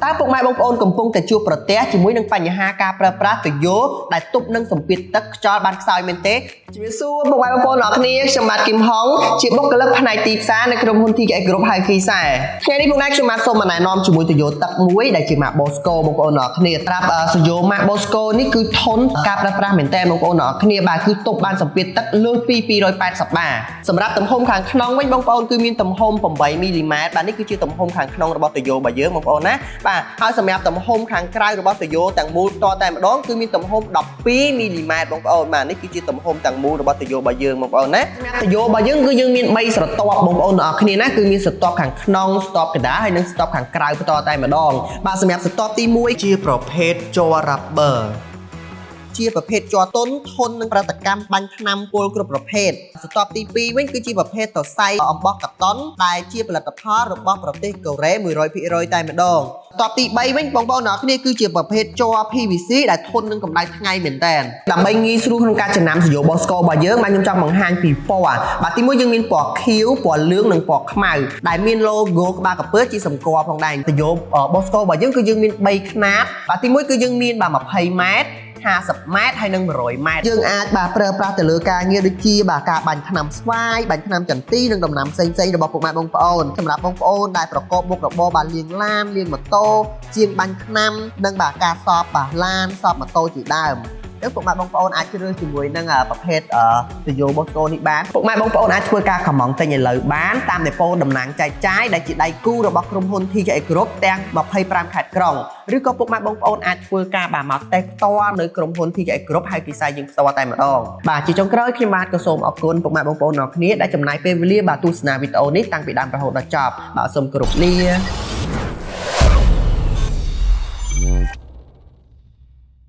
តើពុកម៉ែបងប្អូនកំពុងតែជួបប្រទះជាមួយនឹងបញ្ហាការប្រើប្រាស់ទុយោដែលទប់នឹងសម្ពាធទឹកខ្យល់បានខ្សោយមែនទេជំរាបសួរពុកម៉ែបងប្អូនអ្នកគ្នាខ្ញុំបាទគឹមហុងជាបុគ្គលិកផ្នែកទីផ្សារនៅក្រុមហ៊ុន TKX Group ហៅគីសែថ្ងៃនេះពុកម៉ែខ្ញុំបាទសូមមកណែនាំជាមួយទុយោទឹកមួយដែលជាម៉ាក Bosco បងប្អូនអ្នកគ្នាត្រាប់ទុយោម៉ាក Bosco នេះគឺធន់ការប្រើប្រាស់មែនតើបងប្អូនអ្នកគ្នាបាទគឺទប់បានសម្ពាធទឹកលើសពី280បាសម្រាប់ទំហំខាងក្នុងវិញបងប្អូនគឺមានទំហំ8មីលីម៉ែត្របាទនេះគឺជាទំហំខាងក្នុងរបស់ទុយោរបស់យើងបងប្អូនណាបាទហើយសម្រាប់ទំហំខាងក្រៅរបស់ទុយោទាំងមូលផ្ទាល់តែម្ដងគឺមានទំហំ12មីលីម៉ែត្របងប្អូនបាទនេះគឺជាទំហំទាំងមូលរបស់ទុយោរបស់យើងបងប្អូនណាសម្រាប់ទុយោរបស់យើងគឺយើងមាន3ស្រទាប់បងប្អូនទាំងអស់គ្នាណាគឺមានស្រទាប់ខាងក្នុងស្រទាប់កណ្ដាលហើយនិងស្រទាប់ខាងក្រៅផ្ទាល់តែម្ដងបាទសម្រាប់ស្រទាប់ទី1 ជាប្រភេទជ័រ rubber ជាប្រភេទជ័រទុនធន់នឹងប្រតិកម្មបាញ់ថ្នាំពុលគ្រប់ប្រភេទស្រទាប់ទី2វិញគឺជាប្រភេទសរសៃអំបោះកាតុនដែលជាផលិតផលរបស់ប្រទេសកូរ៉េ100%តែម្ដងស្រទាប់ទី3វិញបងប្អូនអ្នកគ្នាគឺជាប្រភេទជ័រ PVC ដែលធន់នឹងកម្ដៅថ្ងៃមែនតើដើម្បីងាយស្រួលក្នុងការចំណាំសយោបស្ករបស់យើងបាទខ្ញុំចង់បង្ហាញពីពណ៌បាទទី1យើងមានពណ៌ខៀវពណ៌លឿងនិងពណ៌ខ្មៅដែលមាន logo ក្បាលកាពើជាសម្គាល់ផងដែរសយោបស្ករបស់យើងគឺយើងមាន3ខ្នាតបាទទី1គឺយើងមានបាទ20ម៉ែត្រ50ម៉ែត្រហើយនិង100ម៉ែត្រយើងអាចបាទប្រើប្រាស់ទៅលើការងារដូចជាបាទការបាញ់ថ្នាំស្វាយបាញ់ថ្នាំចន្ទីនិងដំណាំផ្សេងៗរបស់ពុកម៉ែបងប្អូនសម្រាប់បងប្អូនដែលប្រកបមុខរបរបាទលាងឡានលាងម៉ូតូជាងបាញ់ថ្នាំនិងបាទការសបបាទឡានសបម៉ូតូជាដើមអញ្ចឹងពុកម៉ែបងប្អូនអាចជ្រើសជាមួយនឹងប្រភេទទុយោបូស្កូនេះបានពុកម៉ែបងប្អូនអាចធ្វើការកម្មង់ទិញឥឡូវបានតាមដេប៉ូតំណាងចែកចាយដែលជាដៃគូរបស់ក្រុមហ៊ុន TKA Group ទាំង25ខេត្តក្រុងឬក៏ពុកម៉ែបងប្អូនអាចធ្វើការបាទមកតេស្តផ្ទាល់នៅក្រុមហ៊ុន TKA Group ហើយពិសេសយើងផ្ទាល់តែម្ដងបាទជាចុងក្រោយខ្ញុំបាទក៏សូមអរគុណពុកម៉ែបងប្អូនអ្នកគ្នាដែលចំណាយពេលវេលាបាទទស្សនាវីដេអូនេះតាំងពីដើមរហូតដល់ចប់បាទសូមគោរពលា។